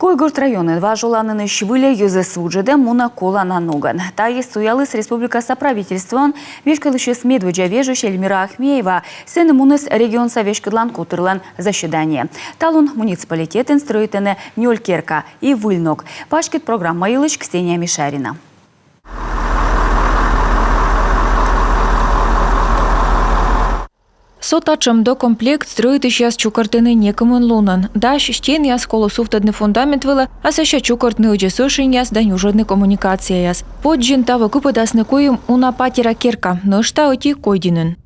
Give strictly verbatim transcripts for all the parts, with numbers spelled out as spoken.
Койгорт районын важоланысь выль йӧзӧс вуджӧдӧм мунӧ колана ногӧн. Тайӧс туяліс республикаса правительствоӧн веськӧдлысьӧс медводдза вежысь Эльмира Ахмеева. Сэні муніс регионса веськӧдлан котырлӧн заседание. Талун муниципалитетын стрӧитӧны нёль керка и выль ног. Паськыд программа йылысь Ксения Мишарина. Со татшӧм докомплект стрӧитысьяс чукӧртӧны некымын лунӧн. Дась стенъяс колӧ сувтӧдны фундамент вылӧ, а сэсся чукӧртны ӧдзӧс ӧшиньяс да нюжӧдны коммуникацияяс. Водзын таво кыпӧдасны куим уна патера керка, нӧшта ӧти Койдінын.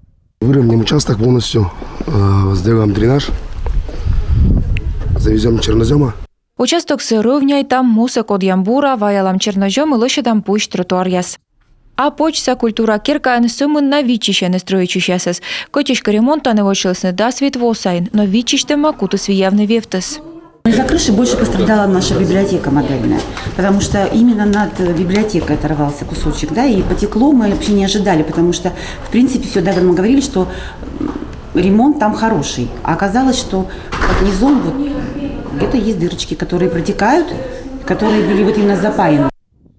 Выровняем участок полностью, э, сделаем дренаж, завезем чернозема. Участоксӧ рӧвняйтам, мусӧ кодъям бура, ваялам чернозем и лӧсьӧдам пусь тротуаръяс. А Почса культура керкаын сӧмын на виччысьӧны стрӧитчысьясӧс. Кӧть эськӧ ремонт тані вӧчлісны дас вит во сайын, но виччысьтӧма кутіс виявны вевтыс. Из-за крыши больше пострадала наша библиотека модельная, потому что именно над библиотекой оторвался кусочек, да, и потекло, мы вообще не ожидали, потому что, в принципе, всё, да, мы говорили, что, м, ремонт там хороший, а оказалось, что под низом вот где-то есть дырочки, которые протекают, которые были вот именно запаяны.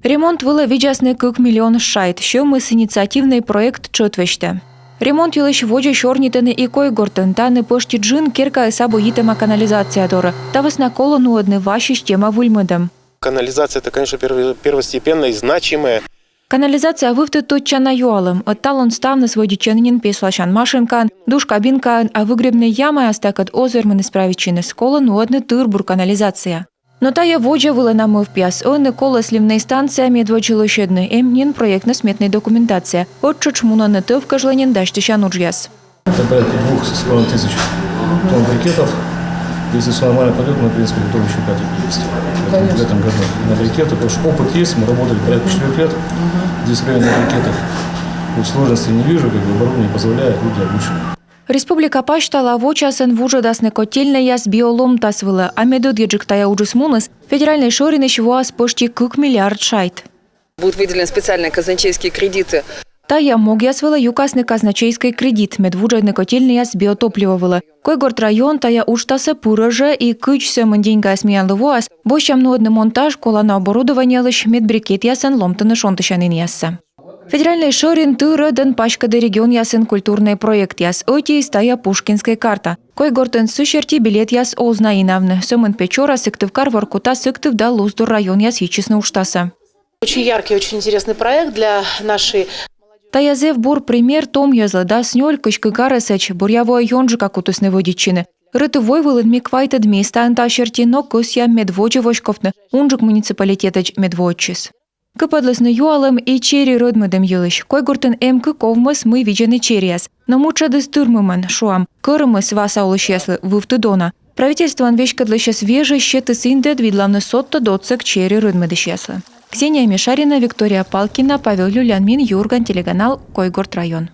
Ремонт вылӧ видзасны кык миллион шайт, сьӧмыс инициативнӧй проект тшӧт весьтӧ. Ремонт йылысь водзӧ сёрнитӧны и Койгортын. Тані пӧшти джын керкаыс абу йитӧма канализация дорӧ. Та вӧсна колӧ нуӧдны васьысь тема выльмӧдӧм. Канализация — это, конечно, перво-, первостепенное и значимое. Канализация вывті тӧдчана юалӧм. Ӧд талун ставныс вӧдитчӧны нин песласян машинкаӧн, душ кабинкаӧн, а выгребнӧй ямаяс такӧд оз вермыны справитчыны, колӧ нуӧдны тыр-бур канализация. Но тайӧ водзӧ вылӧ на мӧвпъяс. Ӧні колӧ сливнӧй станция медводз лӧсьӧдны, эм нин проектно-сметнӧй документация. Ӧттшӧтш мунӧны тӧв кежлӧ нин дасьтысян уджъяс. Это порядка двух с половиной тысяч тонн брикетов. Если всё нормально пойдёт, мы, в принципе, готовы ещё пять их привезти в этом, в этом году на брикеты, потому что опыт есть, мы работали порядка четырёх лет здесь в районе на брикетах. Вот сложности не вижу, как бы оборудование позволяет, люди обучены. Республика пасьтала вочасӧн вуджӧдасны котельнӧйяс биоломтас вылӧ, а мед ӧдйӧджык тайӧ уджыс муніс, федеральнӧй шӧринысь воас пӧшти кык миллиард шайт. Будут выделены специальные казначейские кредиты. Тайӧ могъяс вылӧ юкасны казначейскӧй кредит, мед вуджӧдны котельнӧйяс биотопливо вылӧ. Койгорт район тайӧ уджтасӧ пырӧ жӧ, и кыдз сӧмын деньгаяс миянлы воас, босьтчам нуӧдны монтаж колана оборудованиелысь, мед брикетъясӧн ломтыны шонтысянінъяссӧ. Федеральнӧй шӧрин тыр ӧдӧн паськӧдӧ регионъясын культурнӧй проектъяс. Ӧтиыс тайӧ Пушкинскӧй карта. Койгортын сы серти билетъяс оз на инавны. Сӧмын Печора, Сыктывкар, Воркута, Сыктыв да Луздор районъяс йитчисны уджтасӧ. Очень яркий, очень интересный проект для нашей... Тайӧ зэв бур пример том йӧзлы. Дас нёль-кызь кык арӧсӧдз бӧръя воӧ ёнджыка кутісны вӧдитчыны. Рытыв-войвылын ми квайтӧд местаын та серти, но кӧсъям, мед водзӧ воськовтны унджык муниципалитетӧдз, мед воӧдчис. Кыпӧдлісны юалӧм и чери рӧдмӧдӧм йылысь. Койгортын эм кык овмӧс, мый видзӧны черияс. Но мытшӧдыс тырмымӧн, шуам, кӧрымыс васа олысьяслы вывті дона. Правительствоӧн веськӧдлысьӧс вежысь сетіс индӧд видлавны содтӧд отсӧг чери рӧдмӧдысьяслы. Ксения Мишарина, Виктория Палкина, Павел Люлянмин, «Юрган» телеканал, Койгорт район.